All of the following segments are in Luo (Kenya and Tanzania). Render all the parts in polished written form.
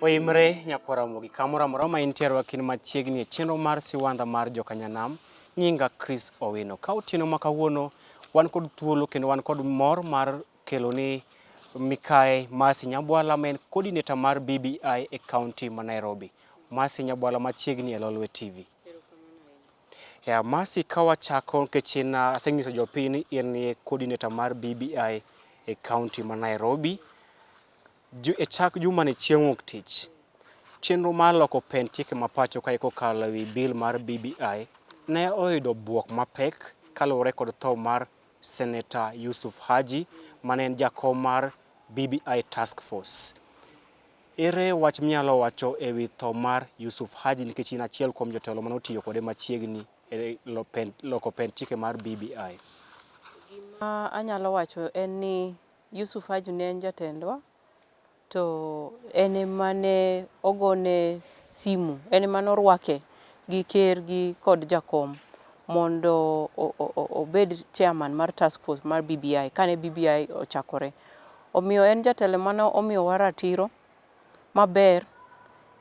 Oimre nyakwar Ramogi kamoro amora ma intiere wakin machiegni e chenro mar Siwandha mar Jokanyanam. Nyinga Chris Owino. Ka otieno ma kawuono wan kod thuolo kendo wan kod mor mar kelo ni Mikae Mercy Nyabwala ma en coordinator mar BBI e county ma Nairobi. Mercy Nyabwala machiegni e Lolwe TV. Ya Mercy, ka wachako nikech in asenyiso jopiny ni in e coordinator mar BBI e county ma Nairobi. E chak juma ni chieng' wuok tich, chenro mar loko pend chike ma pacho kae kokalo ewi bill mar BBI ne oyudo buok mapek kaluwore kod tho mar Senator Yusuf Haji mane en jakom mar BBI Task Force. Ere wach minyalo wacho ewi tho mar Yusuf Haji nikech in achiel kuom jotelo mane otiyo kode machiegni e loko pend chike mar BBI? Gima anyalo wacho en ni Yusuf Haji ne en jatendwa to en ema ne ogone simu, en ema norwake gi ker gi kod jakom mondo obed chairman mar task force mar BBI kane BBI ochakore. Omiyo en jatelo mane omiyowa ratiro maber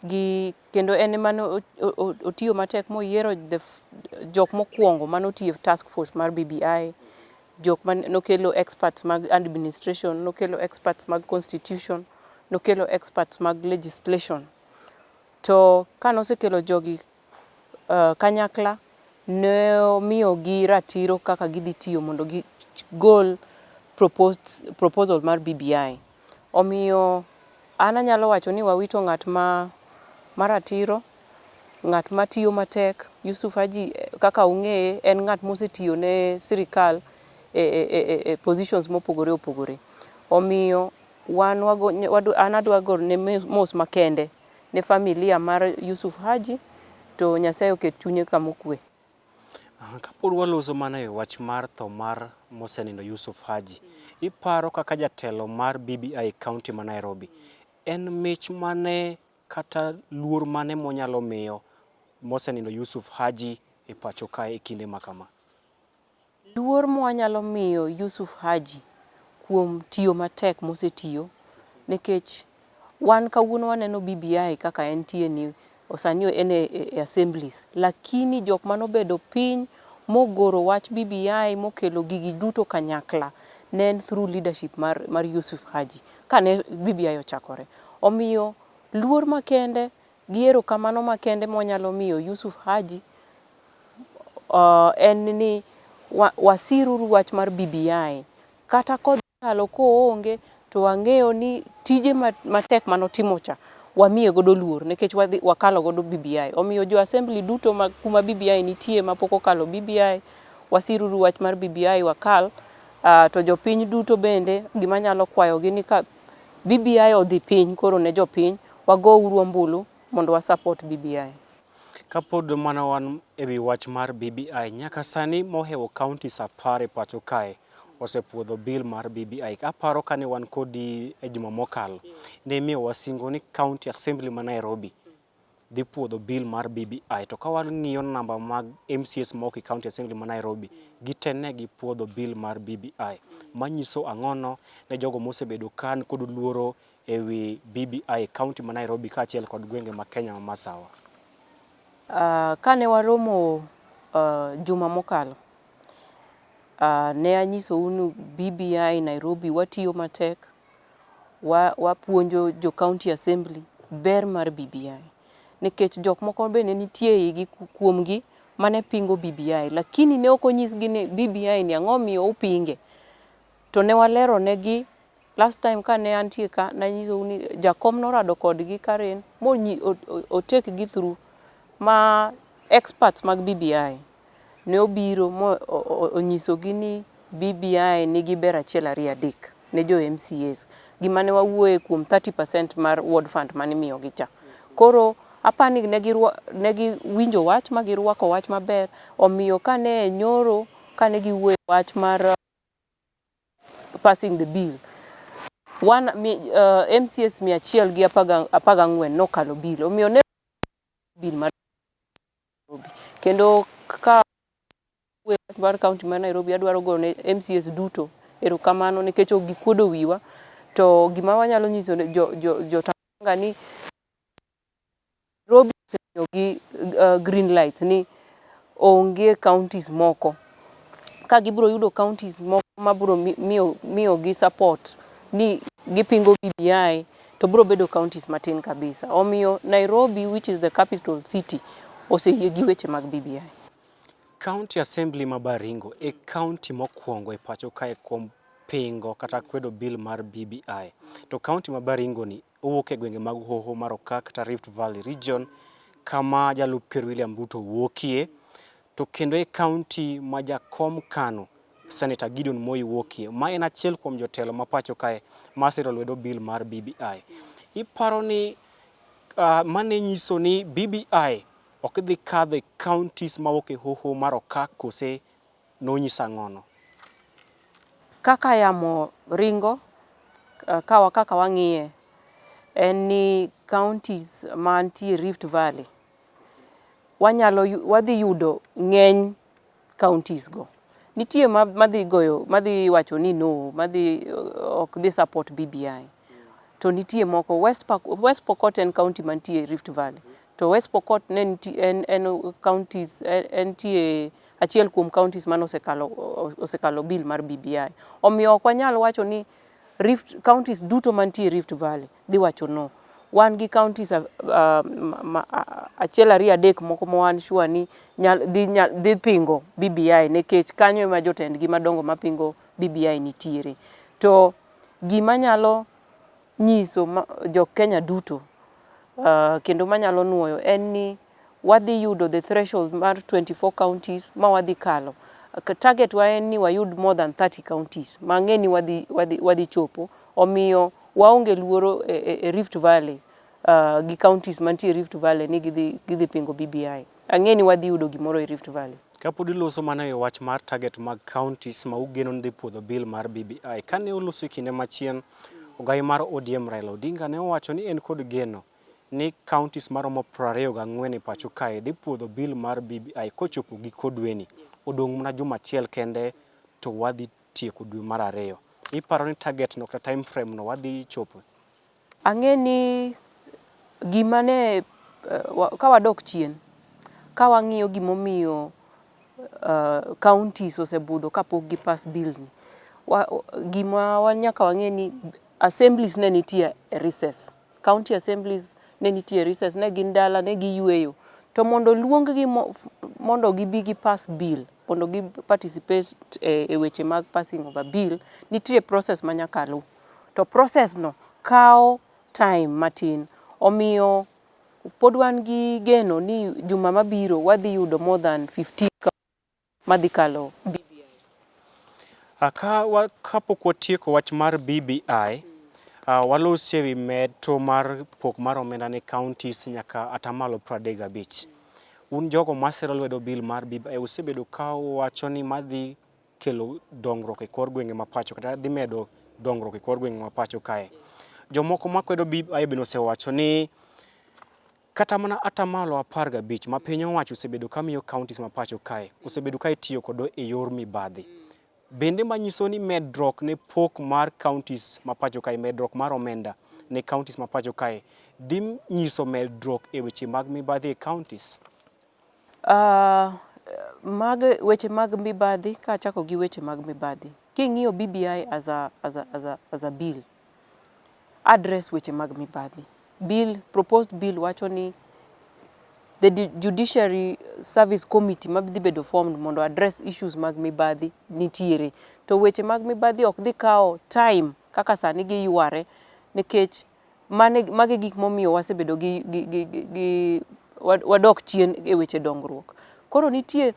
gi kendo en ema ne otiyo matek moyiero jok mokwongo mane otiyo e task force mar BBI, jok mane nokelo experts mag administration, nokelo experts mag constitution, nokelo experts mag legislation. To kanosekelo jogi kanyakla, ne omiyogi ratiro kaka gidhi tiyo mondo gigol proposal mar BBI. Omiyo an anyalo wacho ni wawito ng'at ma ratiro, ng'at matiyo matek. Yusuf Haji kaka ung'eye en ng'at mosetiyo ne sirikal e positions mopogore opogore. Omiyo wan an adwa gone mos makende ne familia mar Yusuf Haji to Nyasaye oket chunye kama okwe. Kapod waloso mana e wach mar tho mar mosenindo Yusuf Haji, iparo kaka jatelo mar BBI county ma Nairobi, en mich mane kata luor mane monyalo miyo mosenindo Yusuf Haji e pacho kae e kinde ma kama? Luor mwanyalo miyo Yusuf Haji kuom tiyo matek mosetiyo, nikech wan kawuono waneno BBI kaka entie ni sani en e assemblies, lakini jok manobedo piny mogoro wach BBI mokelo gigi duto kanyakla ne en through leadership mar Yusuf Haji kane BBI ochakore. Omiyo luor makende gi erokamano makende mwanyalo miyo Yusuf Haji en ni wasiruru wach mar BBI kata kodhi kalo koonge to wang'eyo ni tije matek manotimo cha wamiye godo luor nikech wadhi wakalo godo BBI. Omiyo jo assembly duto ma kuma BBI nitie mapok okalo BBI, wasiruru wach mar BBI wakal. To jopiny duto bende gima anyalo kwayogi ni ka BBI odhi piny koro ne jopiny, wagouru ombulu mondo wa support BBI. Kapod mana wan e wi wach mar BBI, nyaka sani mohewo counties 10 e pacho kae osepuodho bill mar BBI. Aparo kane wan kodi e juma mokalo, ne imiyowa singo ni county assembly ma Nairobi dhi puodho bill mar BBI. To ka wang'iyo namba mag MCAs mok e county assembly ma Nairobi, gite ne gipuodho bill mar BBI. Manyiso ang'ono ne jogo mosebedo kan kod luoro e wi BBI e county ma Nairobi kaachiel kod gwenge ma Kenya ma masawa? Kane waromo juma mokalo, ne anyisou ni BBI Nairobi watiyo matek, wapuonjo jo county assembly ber mar BBI. Nikech jok moko be ne nitie eigi kuomgi mane pingo BBI, lakini ne ok onyisgi ni BBI ni ang'o miyo upinge. To ne walero negi last time kane antie ka, nanyisou ni jakom norado kodgi Karen mo o take gi through ma experts mag BBI ne obiro mo onyisogi ni BBI nigi ber achiel ariyo adek ne jo MCAs. Gima ne wawuoye kuom 30% mar ward fund mane imiyogi cha. Koro apani ne giwinjo wach ma girwako wach maber, omiyo kane nyoro kane giwuoye wach mar passing the bill, MCAs 114 nokalo bill, omiyo ne bill mar Nairobi. Kendo ka mar county mar Nairobi adwaro gone MCAs duto erokamano nikech ok gikuodo wiwa. To gima wanyalo nyiso jo Tanga ni Gi green light ni onge counties moko ka gibiro yudo counties moko mabiro miyo gi support ni gipingo BBI to biro bedo counties matin kabisa. Omiyo Nairobi, which is the capital city, oseyie gi weche mag BBI. County Assembly ma Baringo e county mokwongo e pacho kae kuom pingo kata kwedo bill mar BBI. To county ma Baringo ni owuok e gwenge mag Hoho mar Okak kata Rift Valley Region kama jalup ker William Ruto wuokie, to kendo e county ma jakom Kanu Senator Gideon Moi wuokie, ma en achiel kuom jotelo ma pacho kae masiro lwedo bill mar BBI. Iparo ni mane nyiso ni BBI ok dhi kadho e counties mawuok e hoho mar Okak kose nonyiso ang'ono? Kaka yamo ringo, kawa kaka wang'iye, en ni counties mantie Rift Valley wanyalo wadhi yudo ng'eny counties go. Nitie madhi goyo madhi wacho ni no, madhi ok dhi support BBI. To nitie moko West Pokot en county mantie Rift Valley. To West Pokot ne nitie en counties entie achiel kuom counties mane osekalo bill mar BBI. Omiyo ok wanyal wacho ni Rift counties duto mantie Rift Valley dhi wacho no. Wan gi counties achiel ariyo adek moko ma wan sure ni dhi pingo BBI nikech kanyo ema jotendgi madongo mapingo BBI nitiere. To gima nyalo nyiso jo Kenya duto kendo manyalo nuoyo en ni wadhi yudo the threshold mar 24 counties ma wadhi kalo. Target wa en ni wayud more than 30 counties ma ang'e ni wadhi chopo. Omiyo waonge luoro e Rift Valley gi counties mantie Rift Valley ni gidhi pingo BBI. Ang'e ni wadhi yudo gimoro e Rift Valley. Kapod iloso mana e wach mar target mag counties ma ugeno ni dhi puodho bill mar BBI, kane oloso e kinde machien, ogai mar ODM Raila Odinga ne owacho ni en kod geno ni counties maromo 24 e pacho kae dhi puodho bill mar BBI kochopo giko dweni. Odong' mana juma achiel kende to wadhi tieko dwe mar ariyo. Iparo ni target no kata time frame no wadhi chopo? Ang'e ni gima ne ka wadok chien, ka wang'iyo gimomiyo counties osebudho kapok gi pass bill ni, gima nyaka wang'e ni assemblies ne nitie e recess. County assemblies ne nitie e recess, ne gin dala, ne giyweyo. To mondo oluong gi mondo gibi gi pass bill, mondo gi participate e weche mag passing of a bill, nitie process ma nyaka lu. To process no kawo time matin. Omiyo pod wan gi geno ni juma mabiro wadhi yudo more than 15 madhi kalo BBI. Kapok watieko wach mar BBI, walosi ewi meto mar pok mar omenda ne counties nyaka atamalo 35. Un jogo masiro lwedo bill mar BBI usebedo ka uwacho ni madhi kelo dongruok e kor gwenge ma pacho kata dhi medo dongruok e kor gwenge ma pacho kae. Jomoko makwedo BBI bende osewacho ni kata mana atamalo 15 ma piny owacho osebedo ka miyo counties ma pacho kae osebedo ka itiyo kodo e yor mibadhi. Bende manyiso ni medruok ne pok mar counties ma pacho kae, medruok mar omenda ne counties ma pacho kae dhi nyiso medruok e weche mag mibadhi e counties? Mag weche mag mibadhi, kachako gi weche mag mibadhi, king'iyo BBI as a bill, address weche mag mibadhi. Bill, proposed bill wacho ni the Judiciary Service Committee madhi bedo formed mondo address issues mag mibadhi nitiere. To weche mag mibadhi ok dhi kawo time kaka sani giyware nikech magi gik momiyo wasebedo gi wadok chien e weche dongruok. Koro nitie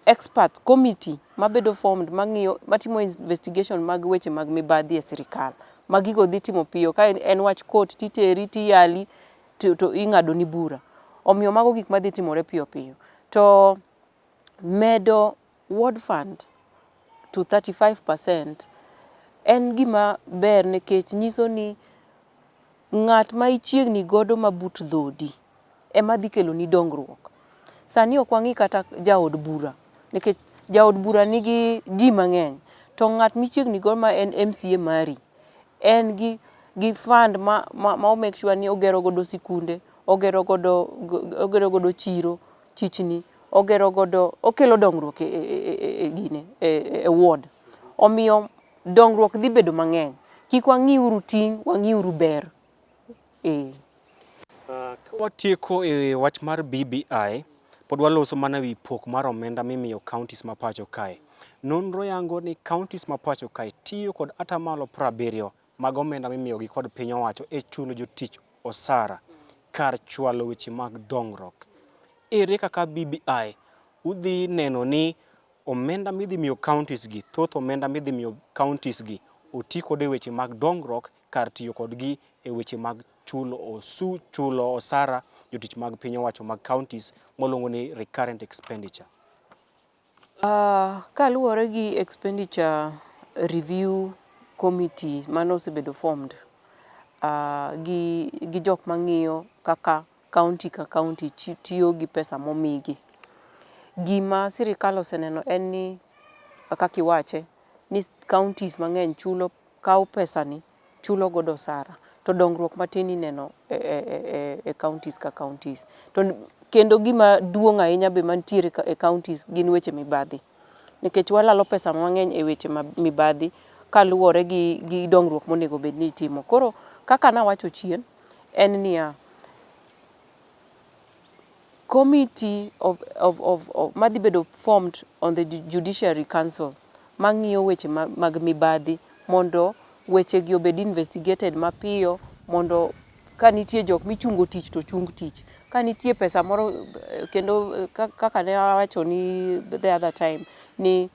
expert committee mabedo formed mang'iyo matimo investigation mag weche mag mibadhi e sirikal. Ma gigo dhi timo piyo ka en wach court titeri tiyali to ing'ado ni bura. Omiyo mago gik madhi timore piyo piyo. To medo ward fund to 35% en gima ber nikech nyiso ni ng'at ma ichiegni godo ma but dhodi ema dhi keloni dongruok. Sani ok wang'i kata jaod bura nikech jaod bura nigi ji mang'eny to ng'at michiegni go ma en MCA mari en gi fund ma o make sure ni ogero godo sikunde, ogero godo, ogero godo chiro, chichni, ogero godo, okelo dongruok e, e, e, e gine, e, e ward. Omiyo dongruok dhi bedo mang'eny. Kik wang'iuru ting', wang'iuru ber. Eh. Watieko e wach mar BBI, pod waloso mana wi pok mar omenda mimiyo counties ma pacho kae. Nonro yango ni counties ma pacho kae tiyo kod atamalo 70 mag omenda mimiyogi kod piny owacho e chulo jotich osara kar chwalo weche mag dongruok. Ere kaka BBI udhi neno ni omenda midhi miyo counties gi, thoth omenda midhi miyo counties gi oti kod e weche mag dongruok kar tiyo kodgi e weche mag chulo osu, chulo osara jotich mag piny owacho mag counties mwaluongo ni recurrent expenditure? Kaluwore gi expenditure review committee mane osebedo formed gi jok mang'iyo kaka county ka county tiyo gi pesa momigi. Gima sirikal oseneno en ni kaka iwache ni counties mang'eny chulo kawo pesa ni chulo godo osara to dongruok matin ineno e counties ka counties. To kendo gima duong' ahinya be mantiere e counties gin weche mibadhi. Nikech walalo pesa mang'eny e weche mibadhi kaluwore gi dongruok monego bed ni itimo. Koro kaka nawacho chien, en niya, committee of madhi bedo formed on the Judiciary Council mang'iyo weche mag mibadhi mondo weche gi obed investigated mapiyo mondo ka nitie jok michungo tich to chung tich. Ka nitie pesa moro kendo kaka ne awacho ni the other time ni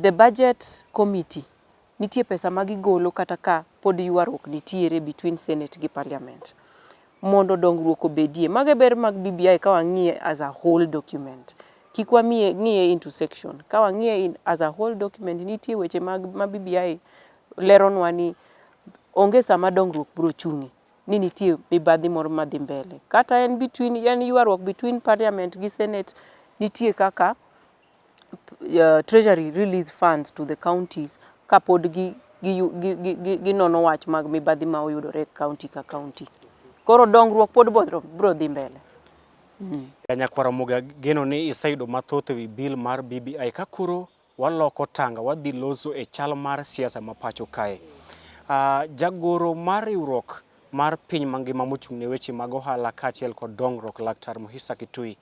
the budget committee nitie pesa ma gigolo kata ka pod ywaruok nitiere between Senate gi Parliament mondo dongruok obedie. Mago e ber mag BBI ka wang'iye as a whole document. Kik wamiye ng'iye into section. Ka wang'iye as a whole document nitie weche mag ma BBI leronwa ni onge sama dongruok biro chung'e ni nitie mibadhi moro madhi mbele. Kata en between en ywaruok between Parliament gi Senate nitie kaka Treasury release funds to the counties kapod ginono wach mag mibadhi ma oyudore e county ka county. Koro dongruok pod biro dhi mbele. Nyakwar Ramogi ageno ni iseyudo mathoth ewi bill mar BBI ka koro waloko tanga wadhi loso e chal mar siasa ma pacho kae. Jagoro mar riwruok mar piny mangima mochung' ne weche mag ohala kaachiel kod dongruok Laktar Mukhisa Kituyi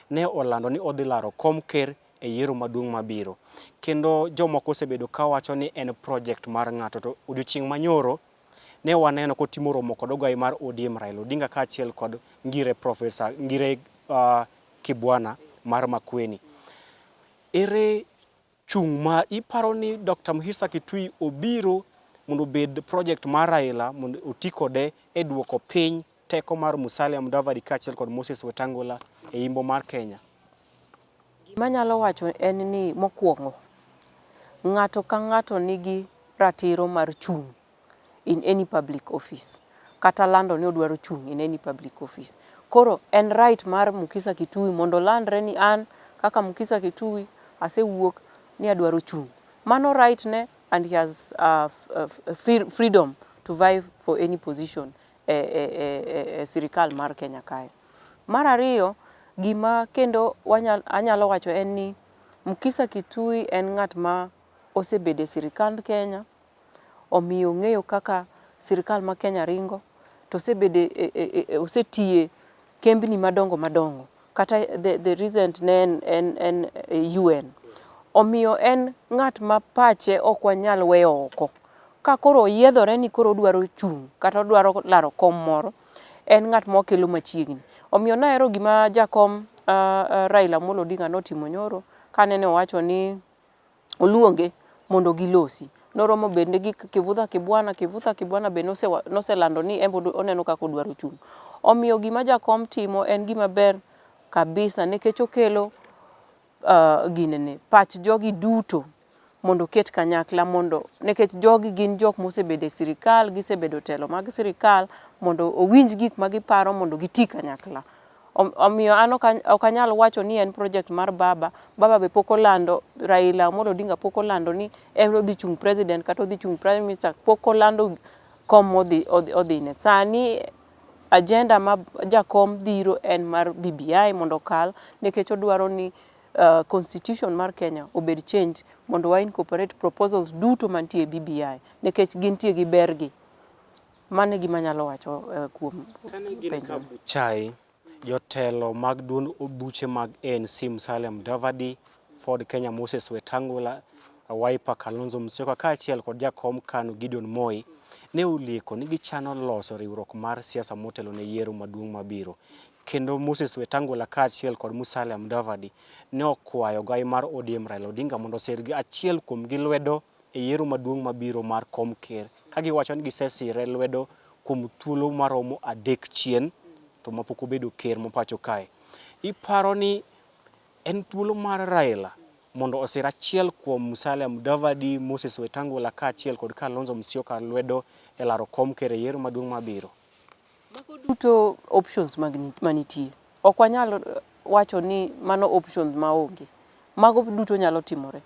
ne olando ni odhi laro kom ker e yiero maduong' mabiro. Kendo jomoko osebedo kawacho ni en project mar ng'ato to odiochieng' manyoro ne waneno kotimo romo kod ogai mar ODM Raila Odinga kaachiel kod Ngire Professor Ngire Kibwana mar Makueni. Ere chung' ma iparo ni Dr. Mukhisa Kituyi obiro mondo obed project mar Raila mondo oti kode e duoko piny teko mar Musalia Mudavadi kaachiel kod Moses Wetangula e imbo mar Kenya? Gima anyalo wacho en ni mokwongo, ng'ato ka ng'ato nigi ratiro mar chung' in any public office kata lando ni odwaro chung' in any public office. Koro en right mar Mukhisa Kituyi mondo olandre ni an kaka Mukhisa Kituyi asewuok ni adwaro chung'. Mano right ne and he has freedom to vie for any position e sirikal mar Kenya kae. Mar ariyo, gima kendo anyalo wacho en ni Mukhisa Kituyi en ng'at ma osebedo e sirikand Kenya, omiyo ong'eyo kaka sirikal ma Kenya ringo, to osebede osetiye kembni madongo madongo kata the recent ne en UN. Omiyo en ng'at ma pache ok wanyal weyo oko. Ka koro oyiedhore ni koro odwaro chung' kata odwaro laro kom moro, en ng'at ma wakelo machiegni. Omiyo nahero gima jakom Raila Amolo Odinga notimo nyoro kanene owacho ni oluonge mondo gilosi. Noromo bende gi Kivutha Kibwana, Kivutha Kibwana be noselando ni en be oneno kaka odwaro chung'. Omiyo gima jakom timo en gima ber kabisa nikech okelo ginene, pach jogi duto mondo oket kanyakla mondo nikech jogi gin jok mosebedo e sirikal, gisebedo telo mag sirikal mondo owinj gik ma giparo mondo giti kanyakla. Omiyo an ok anyal wacho ni en project mar baba, baba be pok olando, Raila Amolo Odinga pok olando ni en odhi chung' president kata odhi chung' prime minister, pok olando kom modhi odhine. Sani Agenda ma jakom dhiro en mar BBI mondo okal nikech odwaro ni constitution mar Kenya obed change mondo wa incorporate proposals duto mantie e BBI nikech gintie gi bergi. Mano e gima anyalo wacho kuom Kane gin penjo. Kabuchai, jotelo mag duond buche mag ANC Musalia Mudavadi, Ford Kenya Moses Wetangula, Wiper Kalonzo Musyoka kaachiel kod jakom KANU Gideon Moi ne olieko ni gichano loso riwruok mar siasa motelo ne yiero maduong' mabiro. Kendo Moses Wetangula kaachiel kod Musalia Mudavadi ne okwayo ogai mar ODM Raila Odinga mondo osir gi achiel kuomgi lwedo e yiero maduong' mabiro mar kom ker ka giwacho ni gisesire lwedo kuom thuolo maromo adek chien to mapok obedo ker ma pacho kae. Iparo ni en thuolo mar Raila mondo osir achiel kuom Musalia Mudavadi, Moses Wetangula kaachiel kod Kalonzo Musyoka lwedo e laro kom ker e yiero maduong' mabiro? Mago duto options mag manitie. Ok wanyal wacho ni mano options maonge. Mago duto nyalo timore.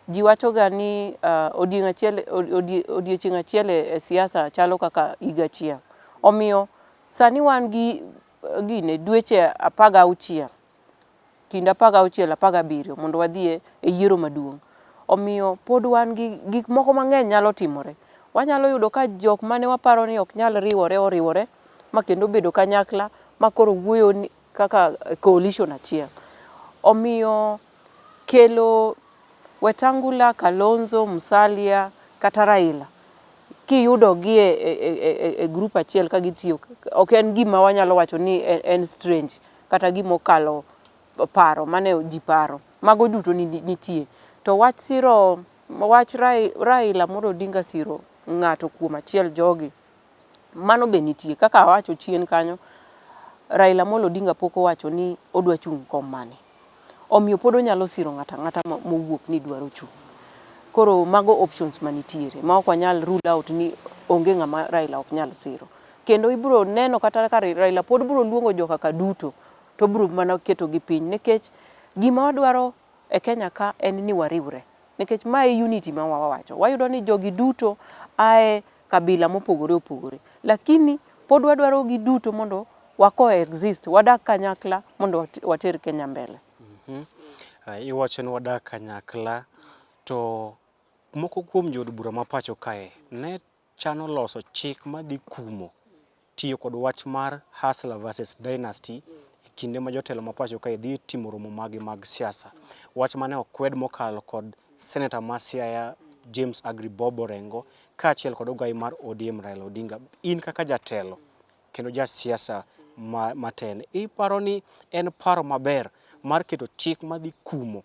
Ji wachoga ni odiechieng' achiel e siasa chalo kaka higa achiel. Omiyo sani wan gi gine dweche 16 kind 16 17 mondo wadhi e yiero maduong'. Omiyo pod wan gi gik moko mang'eny nyalo timore. Wanyalo yudo ka jok mane waparo ni ok nyal riwore oriwore ma kendo obedo kanyakla ma koro wuoyo kaka coalition achiel. Omiyo kelo Wetangula, Kalonzo, Musalia kata Raila kiyudo gi e group achiel ka gitiyo ok en gima wanyalo wacho ni en strange kata gima okalo paro mane ji paro. Mago duto nitie. To wach siro wach Raila Amolo Odinga siro ng'ato kuom achiel jogi mano be nitie. Kaka awacho chien kanyo, Raila Amolo Odinga pok owacho ni odwa chung' kom mane. Omiyo pod onyalo siro ng'ato ang'ata mowuok ni dwaro chung'. Koro mago options manitiere ma ok wanyal rule out ni onge ng'ama Raila ok nyal siro. Kendo ibiro neno kata ka Raila pod biro luongo joka ka duto to obiro mana ketogi piny nikech gima wadwaro e Kenya ka en ni wariwre. Nikech ma e unity ma wawacho. Wayudo ni jogi duto ae kabila mopogore opogore. Lakini pod wadwaro gi duto mondo wa coexist, wadak kanyakla mondo water Kenya mbele. Iwacho ni wadak kanyakla to moko kuom jood bura ma pacho kae ne chano loso chik madhi kumo tiyo kod wach mar hustler versus dynasty e kinde ma jotelo ma pacho kae dhi timo romo maggi mag siasa. Wach mane okwed mokalo kod seneta ma Siaya James Agri Bob Orengo kaachiel kod ogai mar ODM Raila Odinga. In kaka jatelo kendo jasiasa matin, iparo ni en paro maber mar keto chik madhi kumo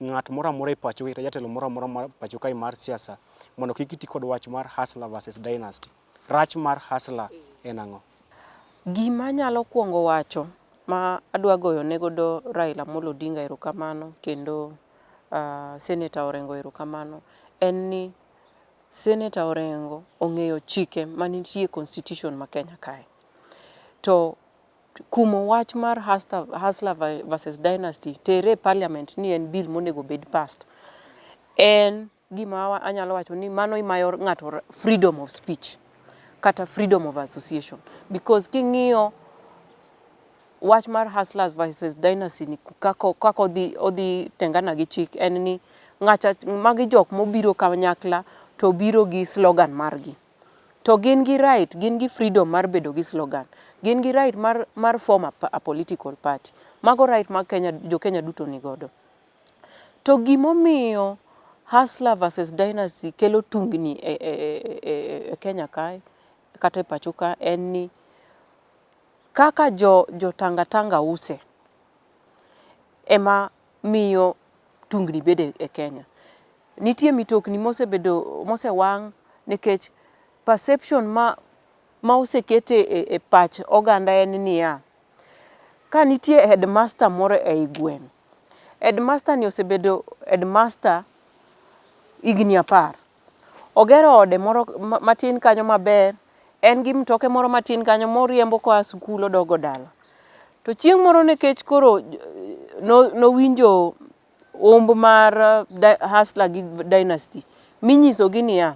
ng'at moro amora e pacho kata jatelo moro amora mar pacho kae mar siasa mondo kik iti kod wach mar hustler versus dynasty. Rach mar hustler en ang'o? Gima anyalo kuongo wacho ma adwa goyo ne godo Raila Amolo Odinga erokamano kendo Senator Orengo erokamano en ni Senator Orengo ong'eyo chike manitie e constitution ma Kenya kae. To kumo wach mar hustler versus dynasty tere e parliament ni en bill monego bed passed en gima anyalo wacho ni mano imayo ng'ato freedom of speech kata freedom of association because king'iyo wach mar hustlers versus dynasty ni kaka odhi tengana gi chik en ni ng'acha magi jok mobiro kanyakla to biro gi slogan margi. To gin gi right, gin gi freedom mar bedo gi slogan. Gin gi right mar form a political party. Mago right mag Kenya, jo Kenya duto ni godo. To gimomiyo hustler versus dynasty kelo tungni e Kenya kae kata e pacho ka en ni kaka jo tanga tanga use ema miyo tungni bedo e Kenya. Nitie mitokni mosebedo mosewang' nikech perception ma oseket e pach oganda en niya, ka nitie headmaster moro ei gweng', headmaster ni osebedo headmaster higni 10. Ogero ode moro matin kanyo maber, en gi mtoke moro matin kanyo moriembo koa sikul odok go dala. To chieng' moro nikech koro nowinjo umb mar hustler gi dynasty minyisogi niya,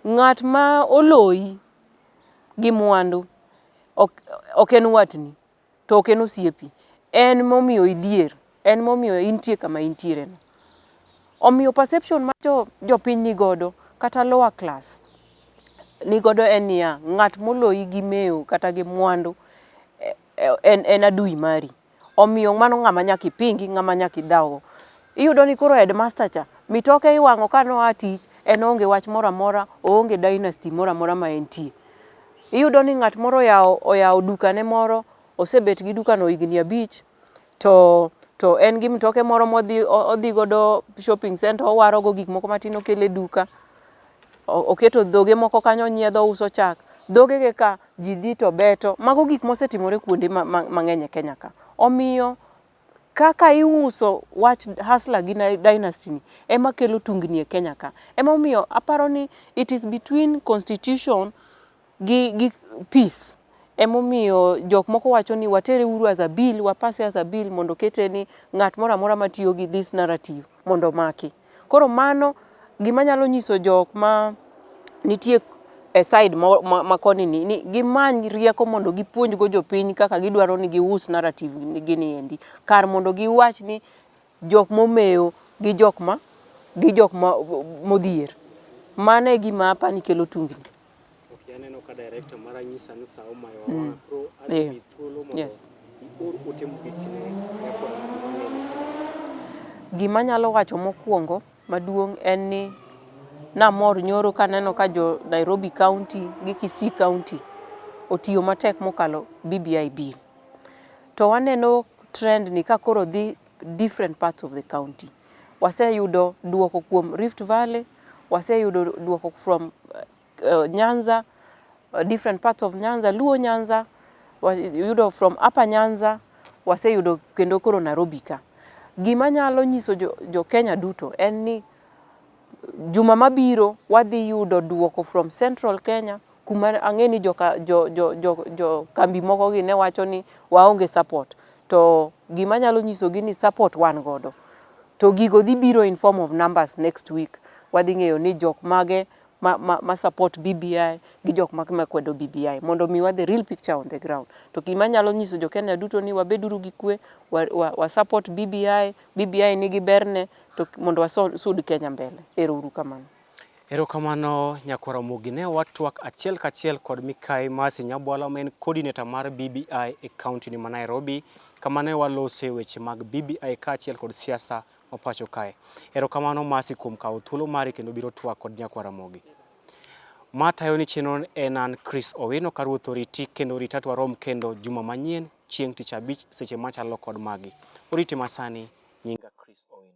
ng'at ma oloyi gi mwandu Ok, ok en watni, to ok en osiepi. En momiyo idhier, en momiyo intie kama intiere no. Omiyo perception ma jo, jopiny ni godo, kata lower class, ni godo en niya, ng'at moloyi gi mewo kata gi mwandu en, en adui mari. Omiyo mano ng'ama nyaka ipingi, ng'ama nyaka idhawgo. Iyudo ni koro headmaster cha, mitoke iwang'o ka noa tich, en oonge wach moro amora, oonge dynasty moro amora ma entie. Iyudo ni ng'at moro oyawo oyawo dukane moro, osebet gi dukano higni abich, to to en gi mtoke moro modhi odhi godo shopping center owaro go gik moko matin okelo e duka. Oketo dhoge moko kanyo onyiedho ouso chak. Dhoge ge ka ji dhi to beto. Mago gik mosetimore kuonde mang'eny e Kenya ka. Omiyo kaka iuso wach hustler gi dynasty ni ema kelo tungni e Kenya ka. Emomiyo aparo ni it is between constitution gi, gi peace. Emomiyo jok moko wacho ni watere uru as a bill, wapase as a bill mondo okete ni ng'at moro amora matiyo gi this narrative mondo omaki. Koro mano gima nyalo nyiso jok ma nitie e side ma, ma, ma koni ni, ni gimany rieko mondo gipuonj go jopiny kaka gidwaro ni gius narrative gi ni endi. Kar mondo giwach ni jok momewo gi jok ma gi jok ma modhier. Mano e gima apani kelo tungni. Ok, aneno ka director mara nyisa ni sa omayo mm. Koro adhi yeah. thuolo mondo yes. ior ote mogik ne nyakwar maneni sani. Gima anyalo wacho mokwongo maduong' en ni namor nyoro kaneno ka jo Nairobi County gi Kisii County otiyo matek mokalo BBI bill. To waneno trend ni ka koro dhi different parts of the county. Waseyudo duoko kuom Rift Valley, waseyudo duoko from Nyanza, different parts of Nyanza, Luo Nyanza, wayudo from Upper Nyanza, waseyudo kendo koro Nairobi ka. Gima nyalo nyiso jo, jo Kenya duto en ni juma mabiro wadhi yudo duoko from Central Kenya kuma ang'e ni joka, jo, jo, jo, jo kambi moko gi ne wacho ni waonge support. To gima nyalo nyisogi ni support wan godo. To gigo dhi biro in form of numbers next week. Wadhi ng'eyo ni jok mage ma, ma, ma support BBI gi jok ma kwedo BBI mondo miwa the real picture on the ground. To gima nyalo nyiso jo Kenya duto ni wabeduru gi kwe, wa, wa, wa support BBI, BBI nigi berne to mondo wasud Kenya mbele. Ero uru kamano. Erokamano nyakwar Ramogi, ne watwak achiel kachiel kod Mikai Mercy Nyabwala ma en coordinator mar BBI e kaunti ni ma Nairobi, kama ne walose weche mag BBI kaachiel kod siasa ma pacho kae. Erokamano Mercy kuom kawo thuolo mari kendo biro twak kod nyakwar Ramogi. Ma tayo ni chenro en an Chris Owino ka Ruoth oriti kendo orita to warom kendo juma manyien chieng' tich abich seche machalo kod magi. Oriti masani, nyinga Chris Owino.